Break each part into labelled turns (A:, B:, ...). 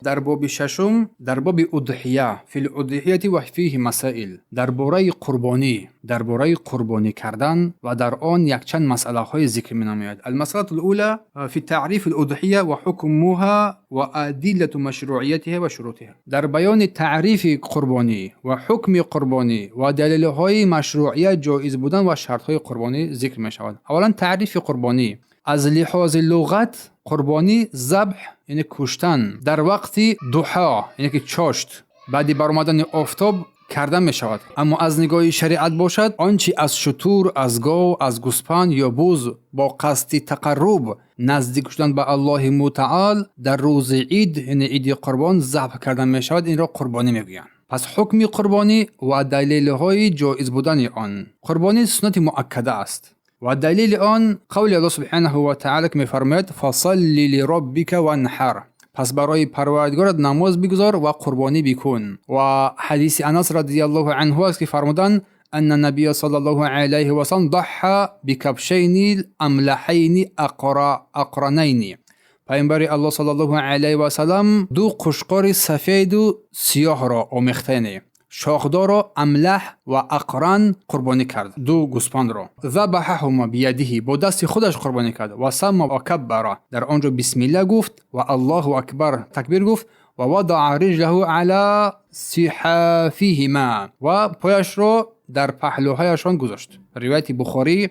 A: Дар боби шашум, дар боби удҳия, في الأضحية وفيه مسائل, дар бораи қурбонӣ, дар бораи қурбонӣ кардан ва дар он якчанд масъалаҳое зикр менамояд. المسألة الأولى في تعريف الأضحية وحكمها وأدلة مشروعيتها وشروطها. Дар баёни таърифи қурбонӣ ва ҳукми қурбонӣ ва далелҳои машрӯъият, ҷоиз будан ва шартҳои қурбонӣ зикр мешавад. Аввалан, таърифи қурбонӣ. Аз лиҳози луғат қурбонӣ забҳ, яъне куштан дар вақти дуҳо, яъне ки чошт, баъди баромадани офтоб карда мешавад. Аммо аз нигоҳи шариат бошад, он чи аз шутур, аз гов, аз гӯспанд ё буз бо қасди тақарруб, наздик шудан ба Аллоҳи мутаол, дар рӯзи ид, яъне иди қурбон, забҳ карда мешавад, инро қурбонӣ мегӯянд. Пас ҳукми қурбонӣ ва далелҳои ҷоиз будани он. Қурбонӣ суннати муаккада аст ва далели он қавли Аллоҳ سبحانه وتعالى, ки мефармояд: فصل لربك وانحر, пас барои Парвардигорат намоз бигузор ва қурбонӣ бикун. Ва ҳадиси Анас رضي الله عنه аст, ки фармуданд: أن النبي صلى الله عليه وسلم ضحى بكبشين أملحين أقرنين. Пайғамбари Аллоҳ صلى الله عليه وسلم ду қӯчқори сафеду сиёҳро омехтане, шохдорро, амлаҳ ва ақран, қурбонӣ кард, ду гӯспандро. ذبحهما بيده, бо дасти худаш қурбонӣ кард. وسمى وكبر, дар он ҷо бисмилла гуфт ва الله أكبر, такбир гуфт. ووضع رجله على سحافيهما, ва пояшро дар паҳлӯҳояшон гузошт. Ривояти Бухорӣ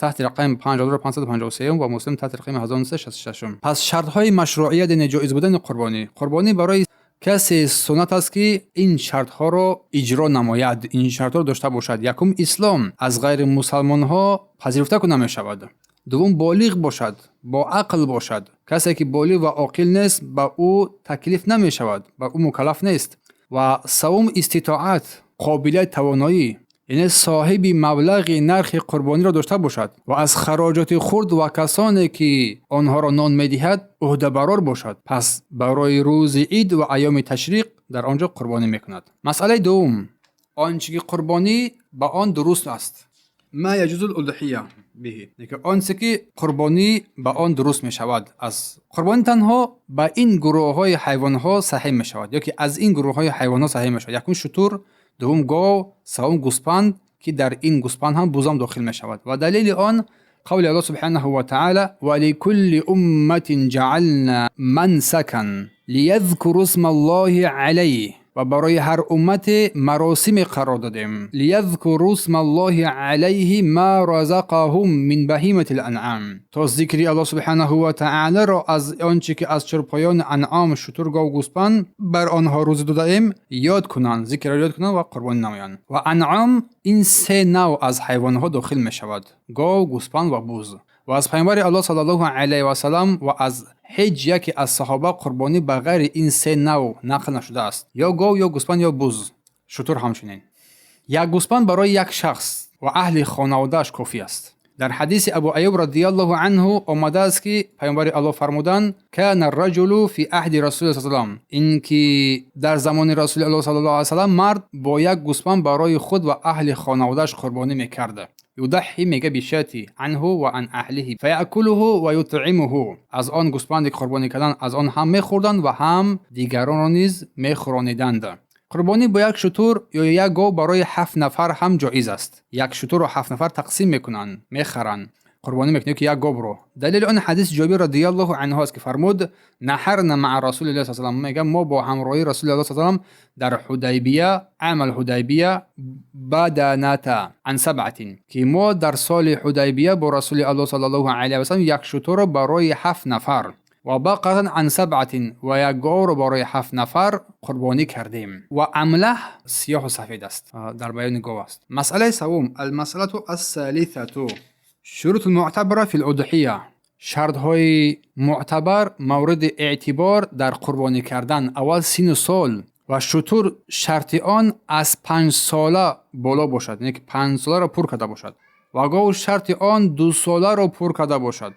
A: таҳти рақами 5553 ва Муслим таҳти рақами 1966. Пас шартҳои машрӯъият, яъне ҷоиз будани қурбонӣ. Қурбонӣ барои касе суннат аст, ки ин шартҳоро иҷро намояд, ин шартҳоро дошта бошад. Якум, ислом, аз ғайри мусалмонҳо пазируфта намешавад. Дуввум, болиғ бошад, бо ақл бошад. Касе ки болиғ ва оқил нест, ба ӯ таклиф намешавад, ба ӯ мукаллаф нест. Ва саввум, иститоат, қобилият, тавоноӣ, яъне соҳиби маблағи нархи қурбониро дошта бошад ва аз хароҷоти хурд ва касоне ки онҳоро нон медиҳад, ӯҳдабарор бошад. Пас барои рӯзи ид ва айёми ташриқ дар он ҷо қурбонӣ мекунад. Масъалаи дуввум: он чи ки қурбонӣ ба он дуруст аст. ما يجوز الأضحية به, он чизе ки қурбонӣ ба он дуруст мешавад. Аз қурбонӣ танҳо ба ин гурӯҳҳои ҳайвонҳо саҳеҳ мешавад ё ки аз ин гурӯҳҳои ҳайвонҳо саҳеҳ мешавад: якум, шутур, дуввум, гов, севум, гӯспанд, ки дар ин гӯспанд ҳам бузам дохил мешавад. Ва далели он қавли Аллоҳ سبحانه وتعالى: ولكل أمة جعلنا منسكا ليذكروا اسم الله عليه, ва барои ҳар уммате маросиме қарор додем. ليذكروا اسم الله عليه ما رزقهم من بهيمة الأنعام, то зикри Аллоҳ سبحانه وتعالى ро аз он чӣ ки аз чорпоёни анъом, шутур, гов, гӯспанд, бар онҳо рӯзӣ додаем, ёд кунанд, зикрро ёд кунанд ва қурбонӣ намоянд. Ва анъом ин се навъ аз ҳайвонҳо дохил мешавад: гов, гӯспанд ва буз. Ва аз Пайғамбари Аллоҳ صلى الله عليه وسلم ва аз ҳеҷ яке аз саҳоба қурбонӣ ба ғайри ин се навъ нақл нашудааст: ё гов, ё гӯспанд, ё буз, шутур ҳамчунин. Як гӯспанд барои як шахс ва аҳли хонаводааш кофӣ аст. Дар ҳадиси Абу Аюб رضي الله عنه омадааст, ки Пайғамбари Аллоҳ фармуданд: كان الرجل في عهد رسول الله سلم, ин ки дар замони Расули Аллоҳ صلى الله عليه وسلم мард бо як гӯспанд барои худ ва аҳли хонаводааш қурбонӣ мекард. يضحي, мега, بالشاة عنه وعن أهله فيأكله ويطعمه. Аз он гӯспанде ки қурбонӣ карданд, аз он ҳам мехӯрданд ва ҳам дигаронро низ мехӯрониданд. Қурбонӣ бо як шутур ё як гов барои ҳафт нафар ҳам ҷоиз аст. Як шутурро ҳафт нафар тақсим мекунанд, мехаранд, қурбонӣ мекунанд, ки як говро. Далели он ҳадиси Ҷобир رضي الله عنه аст, ки фармуд: نحرنا مع رسول الله سلم, мега, мо бо ҳамроҳии Расули Аллоҳ салам дар Ҳудайбия, عام الحديبية، بدنة عن سبعة, ки мо дар соли Ҳудайбия бо Расули Аллоҳ صلى الله عليه وسلم як шутурро барои ҳафт нафар وبقرة عن سبعة, ва як говро барои ҳафт нафар қурбонӣ кардем. Ва амлаҳ сиёҳу сафед аст, дар баёни гов аст. Масъалаи саввум: المسألة الثالثة شروط المعتبرة في الأضحية, шартҳои мӯътабар, мавриди эътибор дар қурбонӣ кардан. Аввал, сину сол. Ва шутур шарти он аз 5-сола боло бошад, яъне ки 5-соларо пур карда бошад. Ва гов шарти он 2-соларо пур карда бошад.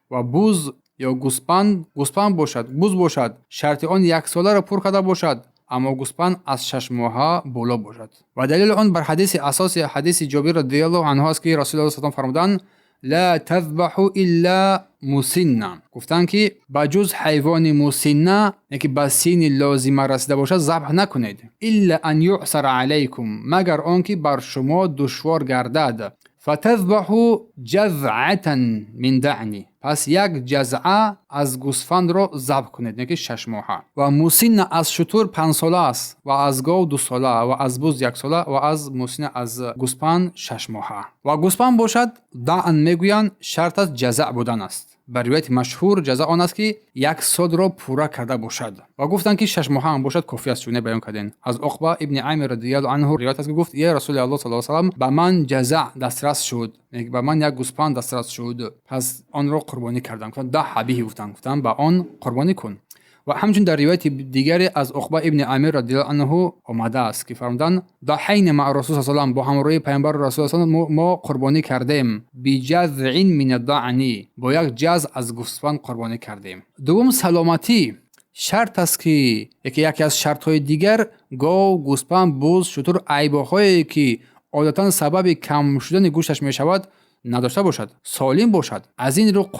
A: Ва буз ё гӯспанд, гӯспанд бошад, буз бошад, шарти он 1-соларо пур карда бошад, аммо гӯспанд аз 6-моҳа боло бошад. Ва далели он бар ҳадиси асоси ҳадиси Ҷобир رضي الله عنه аст, ки Расули Аллоҳ салам фармуданд. لا تذبحوا إلا مسنة. Гуфтанд, ки ба ҷуз ҳайвони мусинна, ки ба синни лозима расида бошад, забҳ накунед. إلا أن يعسر عليكم, магар он ки бар шумо душвор гардад. فتذبحوا جذعة من ضأن, пас як ҷазъа аз гӯсфандро забҳ кунед, яки 6-моҳа. Ва мусинна аз шутур 5-сола аст, ва аз гов 2-сола, ва аз буз 1-сола, ва аз мусинна аз гӯспанд 6-моҳа. Ва гӯспанд бошад, даън мегӯянд, шарт аст ҷазаъ будан аст. Бар ривояти машҳур, ҷазаъ он аст, ки як солро пурра карда бошад. Ва гуфтанд, ки 6-моҳа ҳам бошад, кофӣ аст, чуне баён кардем. Аз Уқба ибни Амир радиаллоҳу анҳу ривоят аст, ки гуфт: «Е Расули Аллоҳ саллаллоҳу алайҳи васаллам, ба ман ҷазаъ дастрас шуд, ба ман як гӯспанд дастрас шуд, пас онро қурбонӣ кардам». Гуфтанд: «ضح به», гуфтанд, ба он қурбонӣ кун. Ва ҳамчунин дар ривояти дигаре аз Уқба ибни Амир радиаллоҳу анҳу омадааст, ки фармуданд: ضحينا مع رسول салам, бо ҳамроҳии паёмбару расул мо қурбонӣ кардем. بجذع من الضأن, бо як ҷазъ аз гӯспанд қурбонӣ кардем. Дуввум, саломатӣ шарт аст, ки яке аз шартҳои дигар, гов, гӯспанд, буз, шутур айбҳое, ки одатан сабаби кам шудани гӯшташ мешавад, надошта бошад, солим бошад. Аз ин рӯ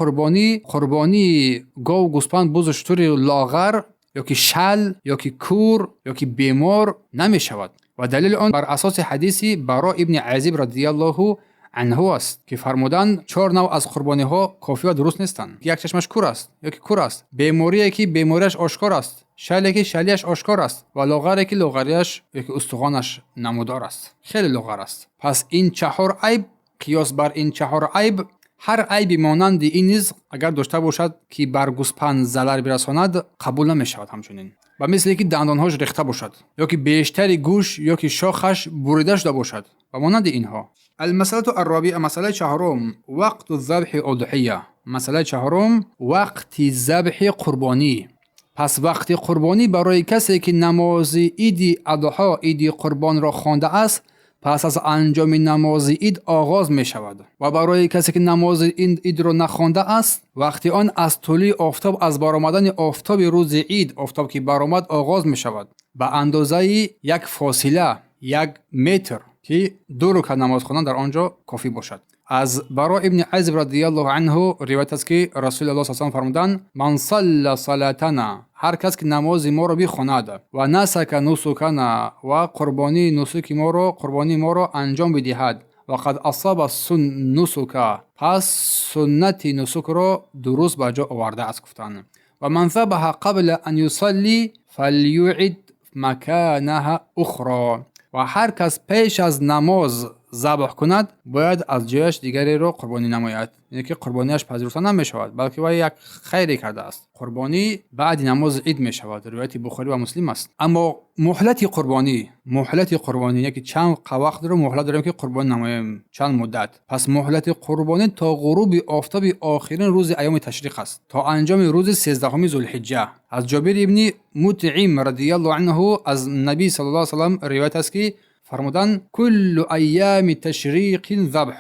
A: қурбонии гов, гӯспанд, бузу шутури лоғар ёки шал, ёки кур, ёки бемор намешавад. Ва далели он бар асоси ҳадиси Баро ибни Азиб радиаллоҳу анҳу аст, ки фармуданд: чор навъ аз қурбониҳо кофӣ ва дуруст нестанд: як чашмаш кур аст ёки кур аст, беморие, ки бемориаш ошкор аст, шале, ки шалиаш ошкор аст, ва лоғаре, ки лоғариаш ёки устухонаш намудор аст, хеле лоғар аст. Пас ин чаҳор айб, қиёс бар ин чаҳор айб, ҳар айби монанди ин низ агар дошта бошад, ки бар гӯспанд залал бирасонад, қабул намешавад. Ҳамчунин ба мисле ки дандонҳош рехта бошад, ё ки бештари гӯш ё ки шохаш бурида шуда бошад, ва монанди инҳо. المسألة الرابعة, масъалаи чаҳорум. وقت ذبح الأضحية, масъалаи чаҳорум, вақти забҳи қурбонӣ. Пас вақти қурбонӣ барои касе, ки намози иди Адҳо, иди қурбонро хондааст, пас аз анҷоми намози ид оғоз мешавад. Ва барои касе, ки намози идро нахондааст, вақти он аз тулӯи офтоб, аз баромадани офтоби рӯзи ид, офтоб ки баромад, оғоз мешавад, ба андозаи як фосила, 1 метр, ки ду рукат намоз хондан дар он ҷо кофӣ бошад. Аз Баро ибни Азиб радиаллоҳу анҳу ривоят аст, ки Расули Аллоҳ с фармуданд: من صلى صلاتنا, ҳар кас ки намози моро бихонад, ونسك نسكنا, ва қурбонии нусуки моро, қурбонии моро анҷом бидиҳад, فقد أصاب النسك, пас суннати нусукро дуруст ба ҷо овардааст, гуфтанд. ومن ذبح قبل أن يصلي فليعد مكانها أخرى, ва ҳар кас пеш аз намоз забҳ кунад, бояд аз ҷояш дигареро қурбонӣ намояд, яъне ки қурбониаш пазируфта намешавад, балки вай як хайре кардааст. Қурбонӣ баъди намози ид мешавад, ривояти Бухорӣ ва Муслим аст. Аммо муҳлати қурбонӣ, яки чанд вақтро муҳлат дорем, ки қурбонӣ намоем, чанд муддат? Пас муҳлати қурбонӣ то ғуруби офтоби охирин рӯзи айёми ташриқ аст, то анҷоми рӯзи 13-уми Зулҳиҷҷа. Аз Ҷобир ибни Мутъим радиаллоҳу анҳу аз Набӣ саллаллоҳу алайҳи васаллам ривоят аст, ки фармуданд: كل أيام التشريق ذبح,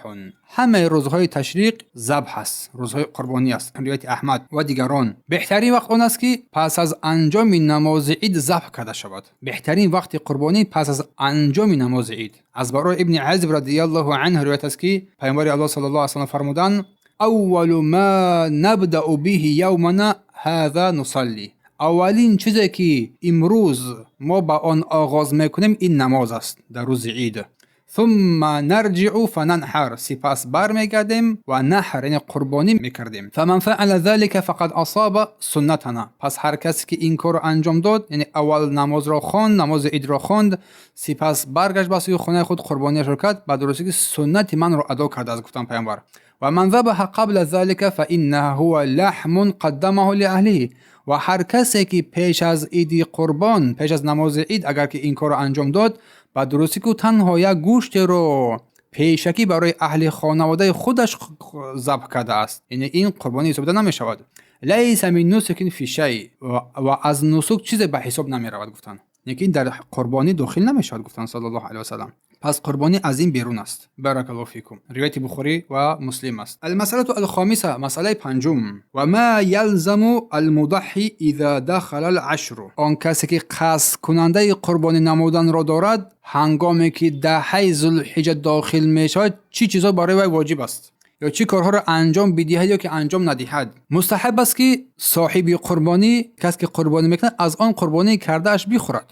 A: ҳамаи рӯзҳои ташриқ забҳ аст, рӯзҳои қурбонӣ аст. Ривояти Аҳмад ва дигарон. Беҳтарин вақт он аст, ки пас аз анҷоми намози ид забҳ карда шавад. Беҳтарин вақти қурбонӣ пас аз анҷоми намози ид. Аз Барои ибни Азиб радиаллоҳу анҳу ривоят аст, ки паёмбари Аллоҳ саллаллоҳу алайҳи васаллам фармуданд: أول ما نبدأ به يومنا هذا نصلي, аввалин чизе, ки имрӯз мо ба он оғоз мекунем, ин намоз аст дар рӯзи ид. ثم نرجع فننحر, сипас бармегардем ва наҳр, яъне қурбонӣ мекардем. فمن فعل ذلك فقد أصاب سنتنا, пас ҳар касе ки ин корро анҷом дод, яъне аввал намозро хонд, намози идро хонд, сипас баргашт ба сӯи хонаи худ, қурбониашро кард, ба дурустӣ ки суннати манро адо кардааст, гуфтанд пайғамбар. ومن ذبح قبل ذلك فإنه هو لحم قدمه لأهله, ва ҳар касе ки пеш аз иди қурбон, пеш аз намози ид, агар ки ин корро анҷом дод, ба дурустӣ ки танҳо як гӯштеро пешакӣ барои аҳли хонаводаи худаш забҳ кардааст, яъне ин қурбонӣ ҳисобида намешавад. ليس من النسك في شيء, ва аз нусук чизе ба ҳисоб намеравад, гуфтанд, лекин дар қурбонӣ дохил намешавад, гуфтанд саллаллоҳу алайҳи васаллам. Пас қурбонӣ аз ин берун аст. بارك الله فيكم. Ривояти Бухорӣ ва Муслим аст. المسألة الخامسة, масъалаи панҷум. وما يلزم المضحي إذا دخل العشر, он касе ки қасдкунандаи қурбонӣ намуданро дорад, ҳангоме ки даҳаи Зулҳиҷа дохил мешавад, чӣ чизҳо барои вай воҷиб аст? Ё чӣ корҳоро анҷом бидиҳад ё ки анҷом надиҳад? Мустаҳаб аст, ки соҳиби қурбонӣ, кас ки қурбонӣ мекунад, аз он қурбонӣ кардааш бихӯрад,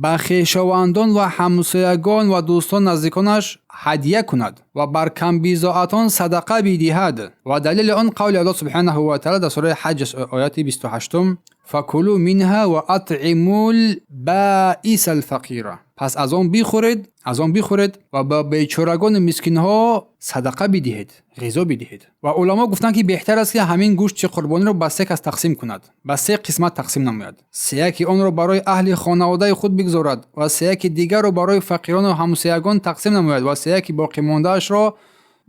A: ба хешовандон ва ҳамсоягон ва дӯстон наздиконаш ҳадя кунад ва бар камбизоатон садақа бидиҳад. Ва далели он қавли Аллоҳ субҳанаҳу ва таъала дар сураи Ҳаҷ, ояти 28: فكلوا منها وأطعموا البائس الفقير. Пас аз он бихӯред, аз он бихӯред ва ба бечорагону мискинҳо садақа бидиҳед, ғизо бидиҳед. Ва уламо гуфтанд, ки беҳтар аст, ки ҳамин гӯшти қурбониро ба се кас тақсим кунад, ба се қисмат тақсим намояд: сеяки онро барои аҳли хонаводаи худ бигзорад ва сеяки дигарро барои фақирону ҳамсоягон тақсим намояд ва сеяки боқимондаашро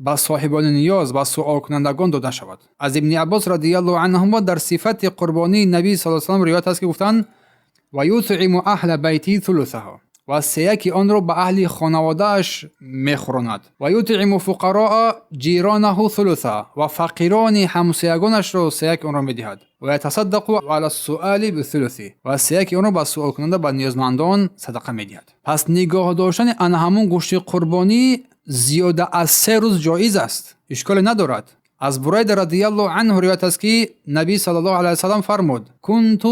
A: ба соҳибони ниёз ва суолкунандагон дода шавад. Аз Ибни Аббос радиаллоҳу анҳумо дар сифати қурбонии Набӣ саллаллоҳу алайҳи васаллам ривоят аст, ки гуфтанд: ويطعم أهل بيته ثلثه. Ва сеяки онро ба аҳли хонаводааш мехӯронад. ويطعم فقراء جيرانه ثلثه. Ва фақирони ҳамсоягонашро сеяки онро медиҳад. ويتصدق على السؤال بثلثه. Ва сеяки онро ба суолкунанда, ба ниёзмандон садақа медиҳад. Пас нигоҳ доштани ана ҳамун гӯшти қурбонӣ зиёда аз 3 рӯз ҷоиз аст, ишколе надорад. Аз Бурайда радиаллоҳу анҳу ривоят аст, ки Набӣ саллаллоҳу алайҳи васаллам фармуд: كنت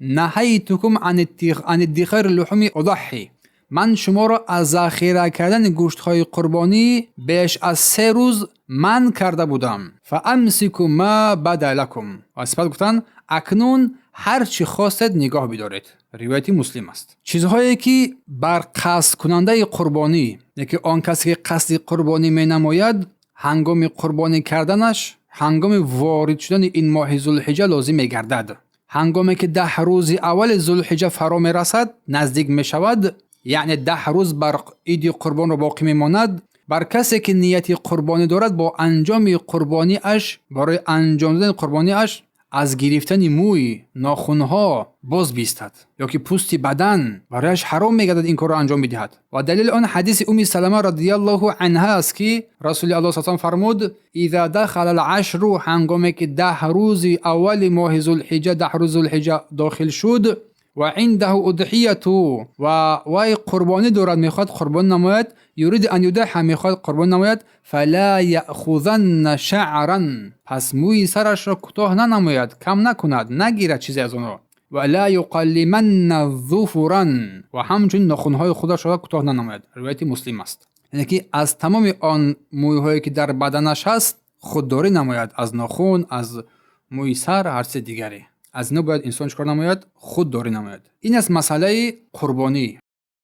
A: نهيتكم عن ادخار لحوم الأضاحي. Ман шуморо аз захира кардани гӯштҳои қурбонӣ беш аз 3 рӯз манъ карда будам. فأمسكوا ما بدا لكم. Ва сипас гуфтанд: акнун ҳар чӣ хостед, нигоҳ бидоред. Ривояти Муслим аст. Чизҳое ки бар қасдкунандаи қурбонӣ, яке он касе ки қасди қурбонӣ менамояд, ҳангоми қурбонӣ карданаш, ҳангоми ворид шудани ин моҳи Зулҳиҷа лозим мегардад. Ҳангоме ки 10 рӯзи аввали Зулҳиҷа фаро мерасад, наздик мешавад, яъне 10 рӯз бар иди қурбонро боқӣ мемонад, бар касе ки нияти қурбонӣ дорад, бо анҷоми қурбониаш, барои анҷом додани қурбониаш аз гирифтани мӯй, нохунҳо боз биистад ё ки пӯсти бадан барояш ҳаром мегардад, ин корро анҷом бидиҳад. Ва далели он ҳадиси Уми Салама радиаллоҳу анҳа аст, ки Расули Аллоҳ с фармуд: إذا دخل العشر. Ҳангоме ки 10 рӯзи аввали моҳи Зулҳиҷа, 10 рӯзи Зулҳиҷа дохил шуд, وعنده أضحية. Ва вай қурбонӣ дорад, мехоҳад қурбонӣ намояд, يريد أن يضحي, мехоҳад қурбонӣ намояд, فلا يأخذن شعرا. Пас мӯи сарашро кӯтоҳ нанамояд, кам накунад, нагирад чизе аз онро. ولا يقلمن ظفرا. Ва ҳамчунин нохунҳои худашро кӯтоҳ нанамояд. Ривояти Муслим аст. Яъне ки аз тамоми он мӯйҳое ки дар баданаш ҳаст, худдорӣ намояд, аз нохун, аз мӯи сар, ҳар чизи дигаре. Аз ино бояд инсон чӣ кор намояд? Худдорӣ намояд. Ин аст масъалаи қурбонӣ.